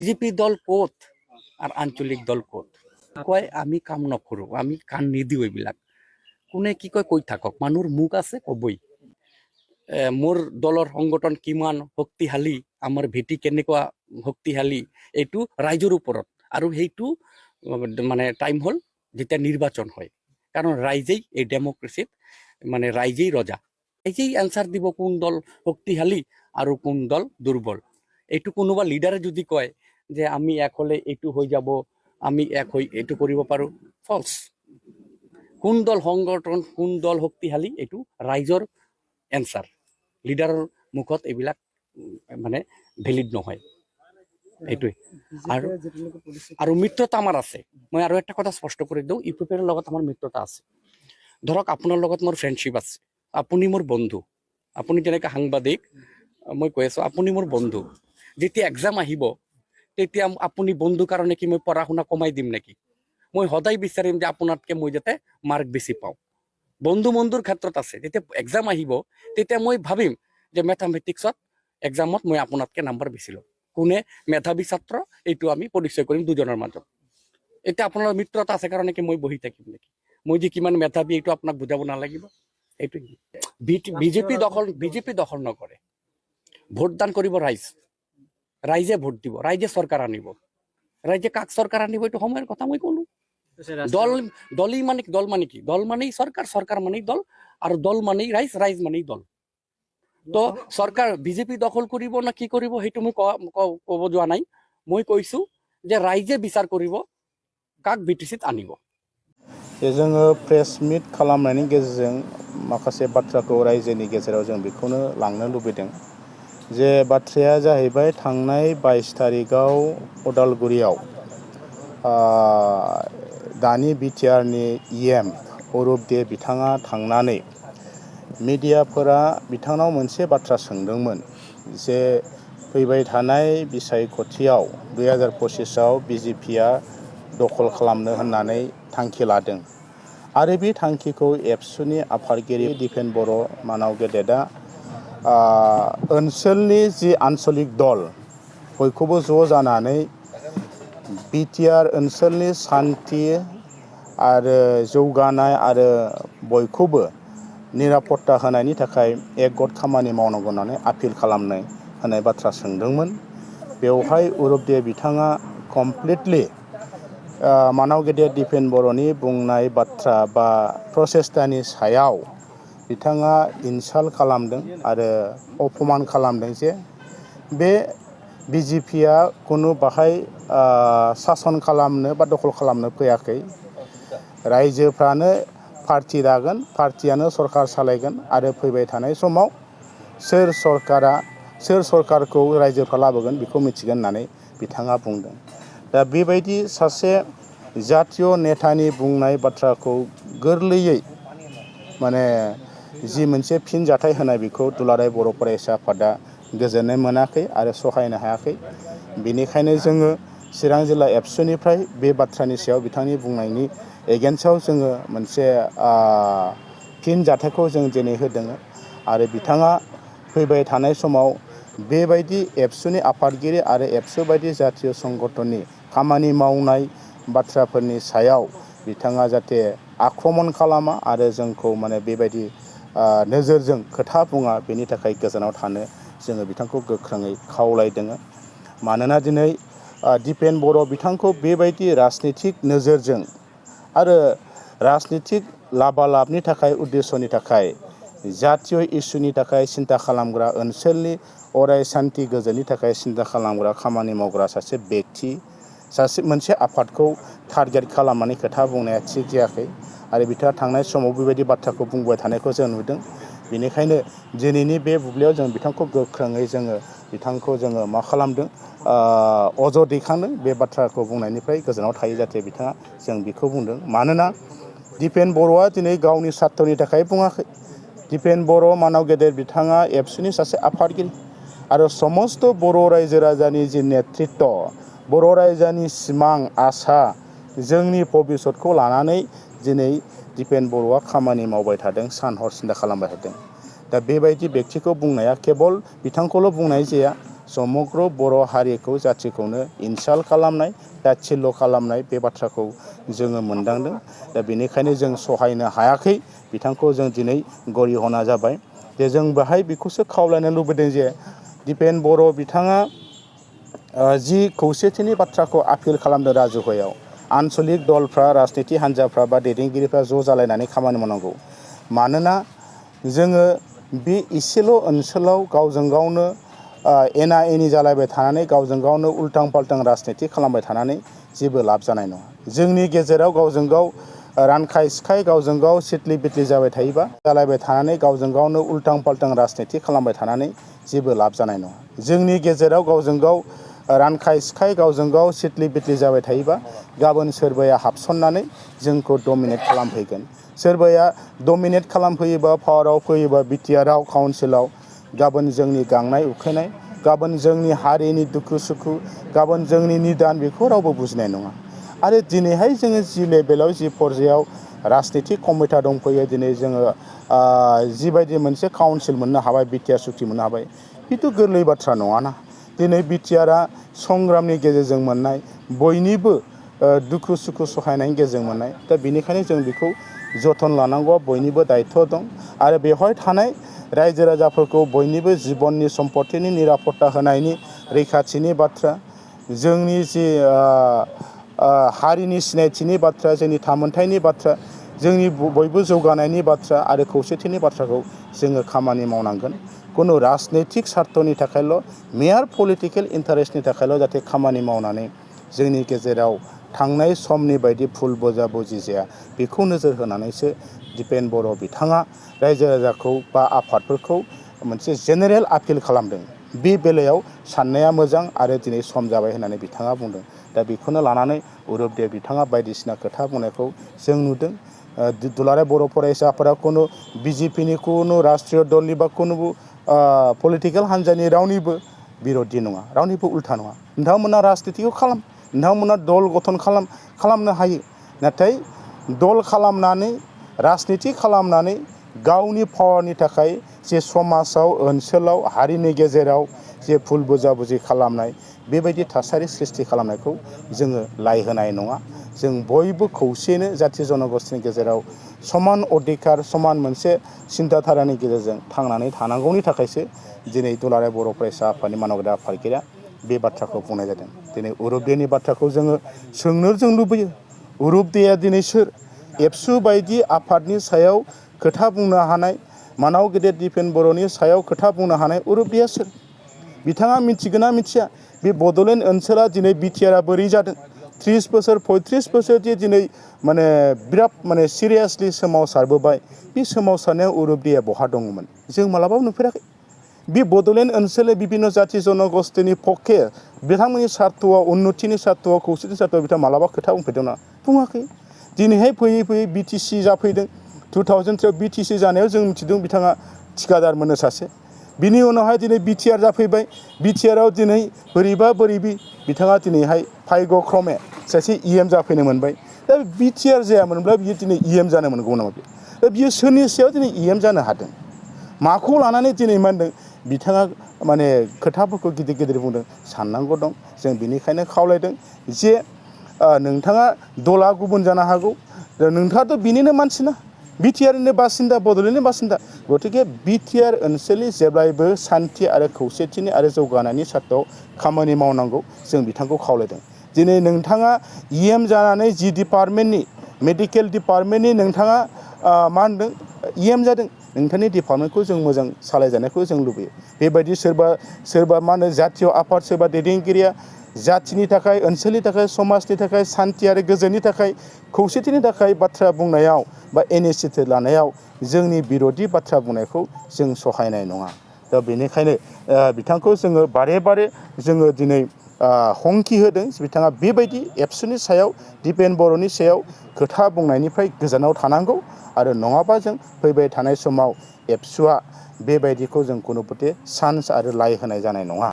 BJP দল ক'ত আর আঞ্চলিক দল ক'ত কয় আমি কাম নকৰো আমি কাণ নিদিওঁ এইবিলাক কোনে কি কয় কৈ থাকক মানুহৰ মুখ আছে কবই মোৰ দলৰ সংগঠন কিমান শক্তিশালী আমাৰ ভেটি কেনেকুৱা শক্তিশালী এইটো ৰাইজৰ ওপৰত আৰু সেইটো মানে টাইম হ'ল যেতিয়া নিৰ্বাচন হয় কাৰণ ৰাইজেই এই ডেমক্ৰেচিত মানে ৰাইজেই ৰজা ৰাইজেই এনচাৰ দিব কোন দল শক্তিশালী আৰু কোন দল দুৰ্বল এইটো কোনোবা লিডাৰে যদি কয় যে আমি এক হলে এইটো হৈ যাব আমি এক হৈ এইটো কৰিব পাৰো ফলছ কোন দল সংগঠন কোন দল শক্তিশালী এইটো ৰাইজৰ এনচাৰ লিডাৰৰ মুখত এইবিলাক মানে ভেলিড নহয় এইটোৱে আৰু মিত্ৰতা আমাৰ আছে মই আৰু একটা কথা স্পষ্ট কৰি দিওঁ ইউপিপিৰ লগত আমাৰ মিত্ৰতা আছে ধৰক আপোনাৰ লগত মোৰ ফ্ৰেণ্ডশ্বিপ আছে আপুনি মোৰ বন্ধু আপুনি যেনেকৈ সাংবাদিক মই কৈ আছো আপুনি মোৰ বন্ধু যেতিয়া এক্সাম আহিব তেতিয়া আপুনি বন্ধু কাৰণে কি মই পঢ়া শুনা কমাই দিম নেকি মই সদায় বিচাৰিম যে আপোনাতকৈ মই যাতে মাৰ্ক বেছি পাওঁ বন্ধু বন্ধুৰ ক্ষেত্ৰত আছে যেতিয়া এক্সাম আহিব তেতিয়া মই ভাবিম যে মেথামেটিক্সত এক্সামত মই আপোনাতকৈ নাম্বাৰ বেছি ল'ম কোনে মেধাৱী ছাত্ৰ এইটো আমি পৰিচয় কৰিম দুজনৰ মাজত এতিয়া আপোনাৰ মিত্ৰতা আছে কাৰণে কি মই বহি থাকিম নেকি মই যে কিমান মেধাৱী এইটো আপোনাক বুজাব নালাগিব এইটো বিজেপি দখল নকৰে ভোটদান কৰিব ৰাইজে ভোট দিব ৰাইজে চৰকাৰ আনিব ৰাইজে কাক চৰকাৰ আনিব এইটো সময়ৰ কথা মই ক'লো দল মানে কি দল মানেই চৰকাৰ মানেই দল আৰু দল মানেই ৰাইজ মানেই দল তো চৰকাৰ বিজেপি দখল কৰিব না কি কৰিব সেইটো মই ক'ব যোৱা নাই মই কৈছো যে ৰাইজে বিচাৰ কৰিব কাক বিটিচিত আনিব जोङो प्रेस मिट खालामनायनि गेजेरजों माखासे बाथ्राखौ रायजोनि गेजेराव जों बेखौनो लांनो लुबैदों जे बाथ्राया जाहैबाय थांनाय 22 तारिखआव उदालगुरियाव दानि बिटिआरनि इएम अरुप दे बिथाङा थांनानै मिडियाफोरा बिथांनाव मोनसे बाथ्रा सोंदोंमोन जे फैबाय थानाय बिसायख'थियाव 2025आव बिजेपिआ दखल खालामनो होननानै थांखि लादों आरो बे थांखिखौ एबसुनि आफादगिरि दिपेन बर' मानाव गेदेदा ओनसोलनि जि आन्चलिक दल बयखौबो ज' जानानै बिटिआर ओनसोलनि सान्थि आरो जौगानाय आरो बयखौबो निरापत्ता होनायनि थाखाय एक गट खामानि मावनांगौ होननानै आपिल खालामनो होननाय बाथ्रा सोंदोंमोन बेवहाय अरुप दे बिथाङा कमप्लिटलि मानाव गेदेर दिपेन बर'नि बुंनाय बाथ्रा बा प्रसेस्तानि सायाव बिथाङा इनसाल्ट खालामदों आरो अपमान खालामदों जे बे बिजेपिआ कुनु बाहाय सासन खालामनो बा दखल खालामनो फैयाखै रायजोफ्रानो पार्टी दागोन पार्टीयानो सरकार सालायगोन आरो फैबाय थानाय समाव सोर सरकारखौ रायजोफ्रा लाबोगोन बेखौ मिथिगोन होननानै बिथाङा बुंदों दा बेबायदि सासे जातीय नेतानि बुंनाय बाथ्राखौ गोरलैयै माने जि मोनसे फिनजाथाय होनाय बेखौ दुलाराय बर' फरायसा आफादा गोजोननाय मोनाखै आरो सहायनो हायाखै बेनिखायनो जोङो चिरां जिल्ला एबसुनिफ्राय बे बाथ्रानि सायाव बिथांनि बुंनायनि एगेन्स्टआव जोङो मोनसे फिनजाथायखौ जों दिनै होदों आरो बिथाङा फैबाय थानाय समाव बेबायदि एबसुनि आफादगिरि आरो एबसु बायदि जातीय संगठननि खामानि मावनाय बाथ्राफोरनि सायाव बिथाङा जाहाथे आक्रमण खालामा आरो जोंखौ माने बेबायदि नोजोरजों खोथा बुङा बेनि थाखाय गोजानाव थानो जोङो बिथांखौ गोख्रोङै खावलायदों मानोना दिनै दिपेन बर' बिथांखौ बेबायदि राजनितिक नोजोरजों आरो राजनितिक लाबालाबनि थाखाय उद्देশ্যनि थाखाय जातीय इसुनि थाखाय सिन्था खालामग्रा ओनसोलनि अराय शान्ति गोजोननि थाखाय सिन्था खालामग्रा खामानि मावग्रा सासे व्यक्ति सासे मोनसे आफादखौ टारगेट खालामनानै खोथा बुंनाया थिग जायाखै आरो बिथाङा थांनाय समाव बेबायदि बाथ्राखौ बुंबाय थानायखौ जों नुदों बेनिखायनो दिनैनि बे बुब्लियाव जों बिथांखौ गोख्रोङै बिथांखौ जोङो मा खालामदों अजद दैखांदों बे बाथ्राखौ बुंनायनिफ्राय गोजानाव थायो जाहाथे बिथाङा जों बेखौ बुंदों मानोना दिपेन बर'आ दिनै गावनि सार्थनि थाखाय बुङाखै दिपेन बर' मानाव गेदेर बिथाङा एबसुनि सासे आफादगिरि आरो समस्त बर' रायजो राजानि जि नेतृत्व बर' रायजोनि सिमां आसा जोंनि भबिसतखौ लानानै दिनै दिपेन बर'आ खामानि मावबाय थादों सान हर सिन्था खालामबाय थादों दा बेबायदि व्यक्तिखौ बुंनाया केबल बिथांखौल' बुंनाय जाया समग्र बर' हारिखौ जाथिखौनो इनसाल्ट खालामनाय ताच्छिल्य खालामनाय बे बाथ्राखौ जोङो मोनदांदों। दा बेनिखायनो जों सहायनो हायाखै बिथांखौ जों दिनै गरिहना जाबाय। जे जों बेहाय बेखौसो खावलायनो लुबैदों जे दिपेन बर' बिथाङा जि खौसेथिनि बाथ्राखौ आपिल खालामदों राजुहुआव, आन्चलिक दलफ्रा राजनिति हान्जाफ्रा बा दैदेनगिरिफ्रा ज' जालायनानै खामानि मावनांगौ। मानोना जोङो बे इसेल' ओनसोलाव गावजों गावनो एना एनि जालायबाय थानानै गावजों गावनो उल्टां फाल्टां राजनिति खालामबाय थानानै जेबो लाब जानाय नङा। जोंनि गेजेराव गावजों गाव रानखाय सिखाय गावजों गाव सिथ्लि बिथ्लि जाबाय थायोबा जालायबाय थानानै गावजों गावनो उल्टां फाल्टां राजनिति खालामबाय थानानै जेबो लाब जानाय नङा। जोंनि गेजेराव गावजों गाव रानखाय सिखाय गावजों गाव सिथ्लि बिथ्लि जाबाय थायोबा गाबोन सोरबाया हाबसननानै जोंखौ डमिनेट खालामफैगोन। सोरबाया डमिनेट खालामफैयोबा पावाराव फैयोबा बिटिआरआव काउन्सिलाव गाबोन जोंनि गांनाय उखैनाय, गाबोन जोंनि हारिनि दुखु सुखु, गाबोन जोंनि निदान बेखौ रावबो बुजिनाय नङा। आरो दिनैहाय जोङो जि लेभेलाव जि पर्यायाव राजनिति कमिटा दंफैयो, दिनै जोङो जिबायदि मोनसे काउन्सिल मोननो हाबाय, बिटिआर सुक्ति मोननो हाबाय, बेथ' गोरलै बाथ्रा नङाना। दिनै बिटिआरआ संग्रामनि गेजेरजों मोननाय, बयनिबो दुखु सुखु सहायनायनि गेजेरजों मोननाय। दा बेनिखायनो जों बेखौ जोथोन लानांगौआ बयनिबो दायित्व दं। आरो बेवहाय थानाय रायजो राजाफोरखौ बयनिबो जिबननि सम्पतिनि निरापत्ता होनायनि रैखाथिनि बाथ्रा, जोंनि जि हारिनि सिनायथिनि बाथ्रा, जोंनि थामोनथायनि बाथ्रा, जोंनि बयबो जौगानायनि बाथ्रा आरो खौसेथिनि बाथ्राखौ जोङो खामानि मावनांगोन। खुनु राजनैतिक सार्थनि थाखायल', मेयार पलिटिकेल इन्टारेस्टनि थाखायल' जाहाथे खामानि मावनानै जोंनि गेजेराव थांनाय समनि बायदि भुल बुजा बुजि जाया, बेखौ नोजोर होनानैसो दिपेन बर' बिथाङा रायजो राजाखौ बा आफादफोरखौ मोनसे जेनेरेल आपिल खालामदों। बे बेलायाव साननाया मोजां आरो दिनै सम जाबाय होननानै बिथाङा बुंदों। दा बेखौनो लानानै अरुपदेव बिथाङा बायदिसिना खोथा बुंनायखौ जों नुदों। दुलाराय बर' फरायसा आफादा खुनु बिजेपिनि खुनु राष्ट्रिय दलनि बा खुनु पलिटिकेल हान्जानि रावनिबो बिर'धि नङा, रावनिबो उल्था नङा। नोंथांमोना राजनितिखौ खालाम, नोंथांमोना दल गठन खालामनो हायो, नाथाय दल खालामनानै राजनिति खालामनानै गावनि पावारनि थाखाय जे समाजाव, ओनसोलाव, हारिनि गेजेराव जे भुल बुजा बुजि खालामनाय, बेबायदि थासारि सृष्टि खालामनायखौ जोङो लाय होनाय नङा। जों बयबो खौसेयैनो जाथि जनगोष्ठीनि गेजेराव समान अधिकार, समान मोनसे सिन्ताधारानि गेजेरजों थांनानै थानांगौनि थाखायसो दिनै दुलाराय बर' फरायसा आफादनि मानगोनां आफादगिरिया बे बाथ्राखौ बुंनाय जादों। दिनै अरुपदेवनि बाथ्राखौ जोङो सोंनो जों लुबैयो, अरुपदेवआ दिनै सोर? एबसु बायदि आफादनि सायाव खोथा बुंनो हानाय, मानाव गेदेर दिपेन बर'नि सायाव खोथा बुंनो हानाय अरुपदेवआ सोर? बिथाङा मिथिगोन ना मिथिया बे बड'लेण्ड ओनसोला दिनै बिटिआरआ बोरै जादों? 30 बोसोर 35 बोसोर दिनै माने बिराद माने सिरियासलि सोमावसारबोबाय। बे सोमावसारनायाव अरुपदेवआ बहा दङमोन? जों मालाबाबो नुफेराखै। बे बड'लेण्ड ओनसोलनि बिभिन्न जाथि जनगोष्ठीनि पक्षे बिथांमोननि सार्थआव, उन्नतिनि सार्थआव, खौसेथिनि सार्थआव बिथाङा मालाबा खोथा बुंफेरदों ना? बुङाखै। दिनैहाय फैयै फैयै बिटिसि जाफैदों। 2003 बिटिसि जानायाव जों मिथिदों बिथाङा थिखादार मोननो सासे। बिनि उनावहाय दिनै बिटिआर जाफैबाय। बिटिआरआव दिनै बोरैबा बोरैबि बिथाङा दिनैहाय भाग्य क्रमे सासे इएम जाफैनो मोनबाय। दा बिटिआर जायामोनब्ला बियो दिनै इएम जानो मोनगौ नामा? दा बियो सोरनि सायाव दिनै इएम जानो हादों? माखौ लानानै दिनै मा होनदों बिथाङा माने खोथाफोरखौ गिदिर गिदिर बुंदों? साननांगौ दं। जों बिनिखायनो खावलायदों जे नोंथाङा दला गुबुन जानो हागौ, नोंथाङाथ' बिनिनो मानसि ना, बिटिआरनिनो बासिन्दा, बड'लेण्डनि बासिन्दा। गतिके बिटिआर ओनसोलनि जेब्लायबो सान्थि आरो खौसेथिनि आरो जौगानायनि सार्थआव खामानि मावनांगौ जों बिथांखौ खावलायदों। दिनै नोंथाङा इएम जानानै जि डिपार्टमेन्टनि, मेडिकेल डिपार्टमेन्टनि नोंथाङा मा होनदों इएम जादों, नोंथांनि डिपार्टमेन्टखौ जों मोजां सालायजानायखौ जों लुबैयो। बेबायदि सोरबा मा होनो जातीय आफाद, सोरबा दैदेनगिरिया जाथिनि थाखाय, ओनसोलनि थाखाय, समाजनि थाखाय, सान्थि आरो गोजोननि थाखाय, खौसेथिनि थाखाय बाथ्रा बुंनायाव बा इनिसियेटिभ लानायाव जोंनि बिर'धि बाथ्रा बुंनायखौ जों सहायनाय नङा। दा बेनिखायनो बिथांखौ जोङो बारे बारे जोङो दिनै हंखि होदों। बिथाङा बेबायदि एबसुनि सायाव, दिपेन बर'नि सायाव खोथा बुंनायनिफ्राय गोजानाव थानांगौ। आरो नङाबा जों फैबाय थानाय समाव एबसुआ बेबायदिखौ जों कुनु पथे चान्स आरो लाय होनाय जानाय नङा।